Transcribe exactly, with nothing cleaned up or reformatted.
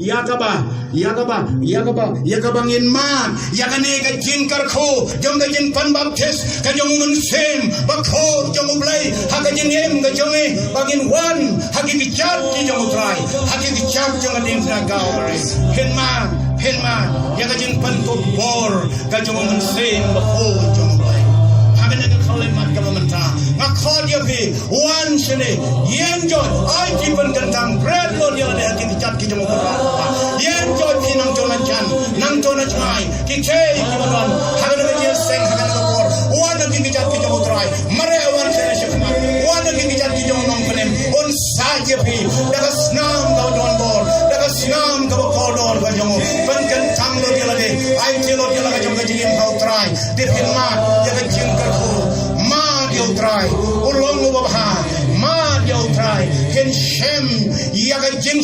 Ïa kaba, ïa kaba, ïa kaba, ïa kaba ngin mad ïa kane ka jingkyrkhu jong ka jingpynbaptis ka jong u Mynsiem Bakhuid jong U Blei ha ka jingim ka jong ngi, ba ngin wan ha ki kjat ki jong U Trai, ha ki kjat jong ka diengphna Kalbari. Phin mad, phin mad ïa ka jingpynkup bor ka jong u Mynsiem Bakhuid jong U Blei. Ha kane ka khyllipmat kaba mynta nga khot ïa phi, wan shane, ïeng joit, ai ki pynkyntang, bret lut ïa lade ha ki kjat ki jong U Trai. Ïeng joit phi nangto na jan, nangto na jngai, ki thei ki ba don ha kane ka jingïaseng, ha kane ka por. Wan ha ki kjat ki jong U Trai. Mareh wan shane shakhmat, wan ha ki kjat ki jong u Nongpynim. Un sait ïa phi da ka snam kaba don bor, da ka snam kaba kordor ka jong u. Pynkyntang lut ïa lade, aiti lut ïa la ka jong ka jingim ha U Trai. Te phin mad ïa ka jingkyrkhu, mad ïa U Trai, u long uba bha. Mad ïa U Trai, phin shem ïa ka jing